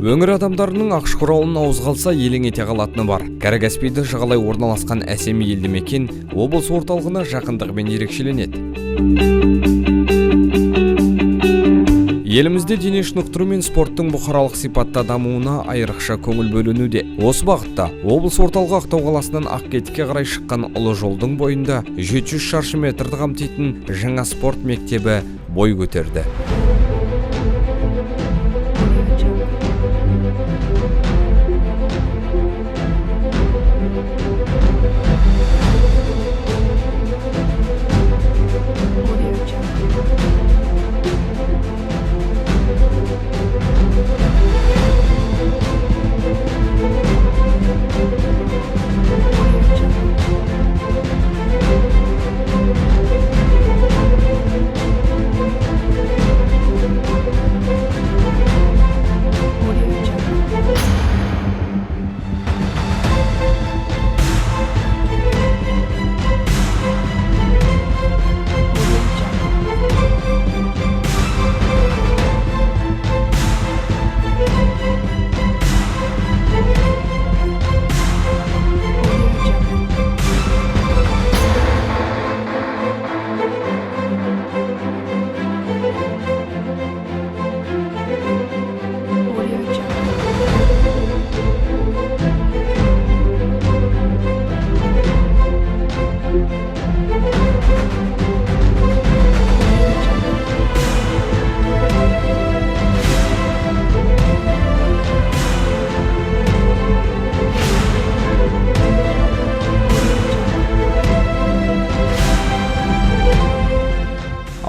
Өңір адамдарының Ақшұқыр ауылын ауызға алса, елең ете қалатыны бар. Кәрі Каспийді жағалай орналасқан әсем елді мекен облыс орталығына жақындығымен ерекшеленеді. Елімізде дене шынықтыру мен спорттың бұқаралық сипатта дамуына айрықша көңіл бөлінуде. Осы бағытта облыс орталығы Ақтау қаласынан Ақкетікке қарай шыққан ұлы жолдың бойында 700 шаршы метрді қамтитын жаңа спорт мектебі бой көтерді.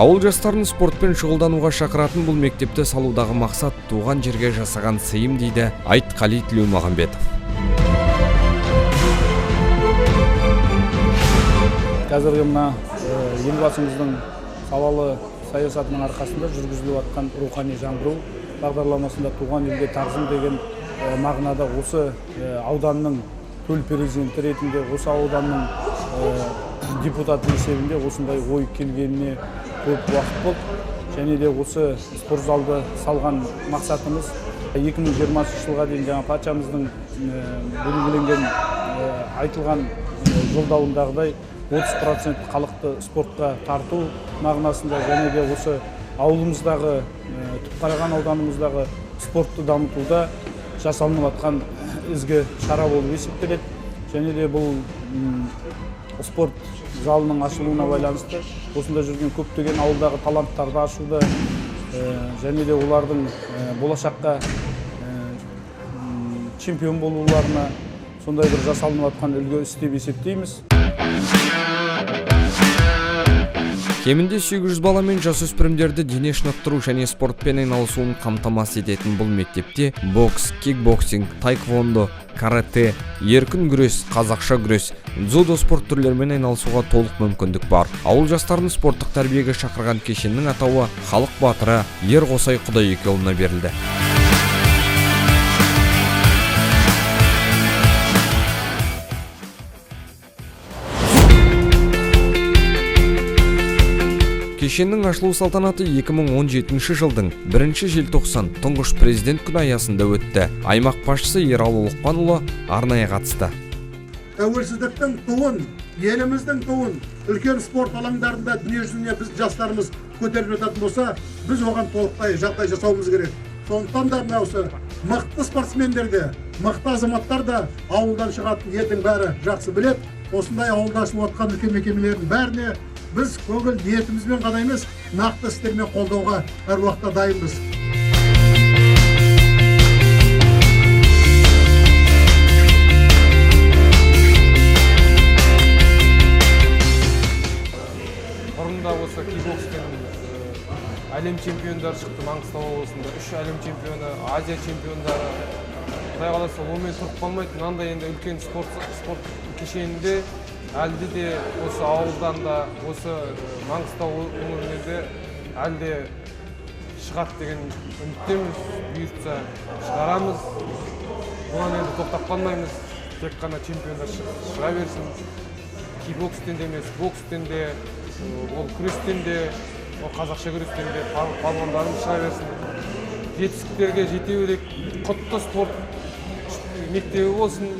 Ауыл жастарын спортпен шұғылдануға шақыратын бұл мектепті салудағы мақсат туған жерге жасаған сыйым, дейді Айтқали Тілеумағамбетов. Қазіргі мына елбасымыздың салалы саясатының арқасында жүргізіліп жатқан рухани жаңғыру бағдарламасында туған елге тағзым деген мағынада осы ауданның төл перзенті ретінде, осы ауданның депутаты есебінде осындай ой келгеніне көп уақыт болды. Және де осы спорт залды салған мақсатымыз 2020 жылға дейін жаңа патшамыздың белгіленген айтылған жолдауындағыдай 30% халықты спортқа тарту мағынасында, және де осы ауылымыздағы, Түпқараған ауданымыздағы спортты дамытуда жасалынып жатқан ізгі шара болып есептеледі. Және де бұл спорт залының ашылуына байланысты осында жүрген көптеген ауылдағы таланттарды ашуды, және де олардың болашаққа чемпион болуларына сондай бір жасалынып жатқан үлгі іс деп есептейміз. Кемінде 800 бала мен жасөспірімдерді дене шынықтыру және спортпен айналысуын қамтамасыз ететін бұл мектепте бокс, кикбоксинг, таэквондо, карате, еркін күрес, қазақша күрес, дзюдо спорт түрлерімен айналысуға толық мүмкіндік бар. Ауыл жастарын спорттық тәрбиеге шақырған кешеннің атауы халық батыры Ерқосай Құдайекеұлына берілді. Кешеннің ашылу салтанаты 2017 жылдың 1 желтоқсан тұңғыш президент күні аясында өтті. Аймақ басшысы Ералы Лұқпанұлы арнайы қатысты. Тәуелсіздіктің туын, еліміздің туын үлкен спорт алаңдарында дүниежүзіне біз жастарымыз көтеріп жататын болса, біз оған толықтай жағдай жасауымыз керек. Сондықтан да мына осы мықты спортсмендер де, мықты азаматтар да ауылдан шығатын елдің бәрі жақсы біледі. Осындай ауылда ашылып жатқан үлкен мекемелердің бәріне біз көңіл ниетімізбен ғана емес, нақты істермен қолдауға әр уақытта дайынбыз. Бұрында осы кикбокстен әлем чемпиондары шықты Маңғыстау облысында, 3 әлем чемпионы, Азия чемпиондары. Құдай қаласа, онымен тұрып қалмайды. Мынандай енді үлкен спорт кешенінде әлде де осы ауылдан да, осы Маңғыстау өңірінен де әлде шығады деген үміттеміз. Бұйыртса шығарамыз. Бұған енді тоқтап қалмаймыз. Тек қана чемпиондар шыға берсін. Кикбокстен де емес, бокстен де, ол күрестен де, ол қазақша күрестен де палуандарымыз шыға берсін. Жетістіктерге жете берейік, құтты спорт мектебі болсын.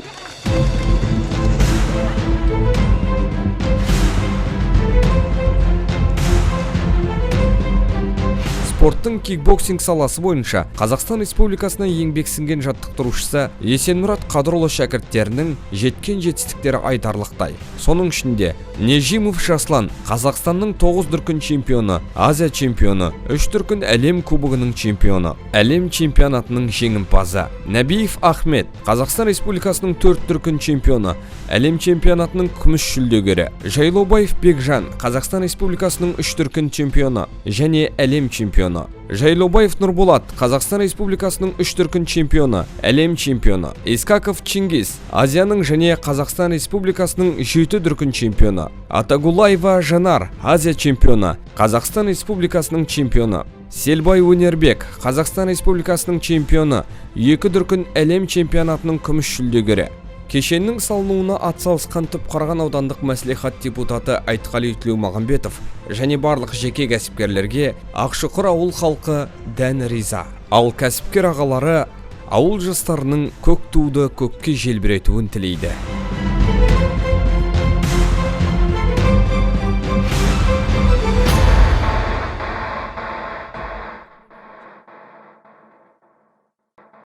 Спорттың кикбоксинг саласы бойынша Қазақстан Республикасына еңбек сіңген жаттықтырушысы Есенмұрат Қадырұлы шәкірттерінің жеткен жетістіктері айтарлықтай. Соның ішінде Нежимов Жаслан Қазақстанның 9 дүркін чемпионы, Азия чемпионы, 3 дүркін әлем кубогының чемпионы, әлем чемпионатының жеңімпазы. Нәбиев Ахмет Қазақстан Республикасының 4 дүркін чемпионы, әлем чемпионатының күміс жүлдегері. Жайлаубаев Бекжан Қазақстан Республикасының 3 дүркін чемпионы және әлем чемпионы. Жайлаубаев Нұрболат Қазақстан Республикасының 3 дүркін чемпионы, әлем чемпионы. Искаков Чингиз Азияның және Қазақстан Республикасының 7 дүркін чемпионы. Атагулаева Жанар Азия чемпионы, Қазақстан Республикасының чемпионы. Селбай Өнербек Қазақстан Республикасының чемпионы, 2 дүркін әлем чемпионатының күміс жүлдегері. Кешеннің салынуына атсалысқан Түпқарған аудандық мәслихат депутаты Айтқали Тілеумағамбетов және барлық жеке кәсіпкерлерге Ақшұқыр ауыл халқы дән риза. Ал кәсіпкер ағалары ауыл жастарының көк туды көкке желбіретуін тілейді.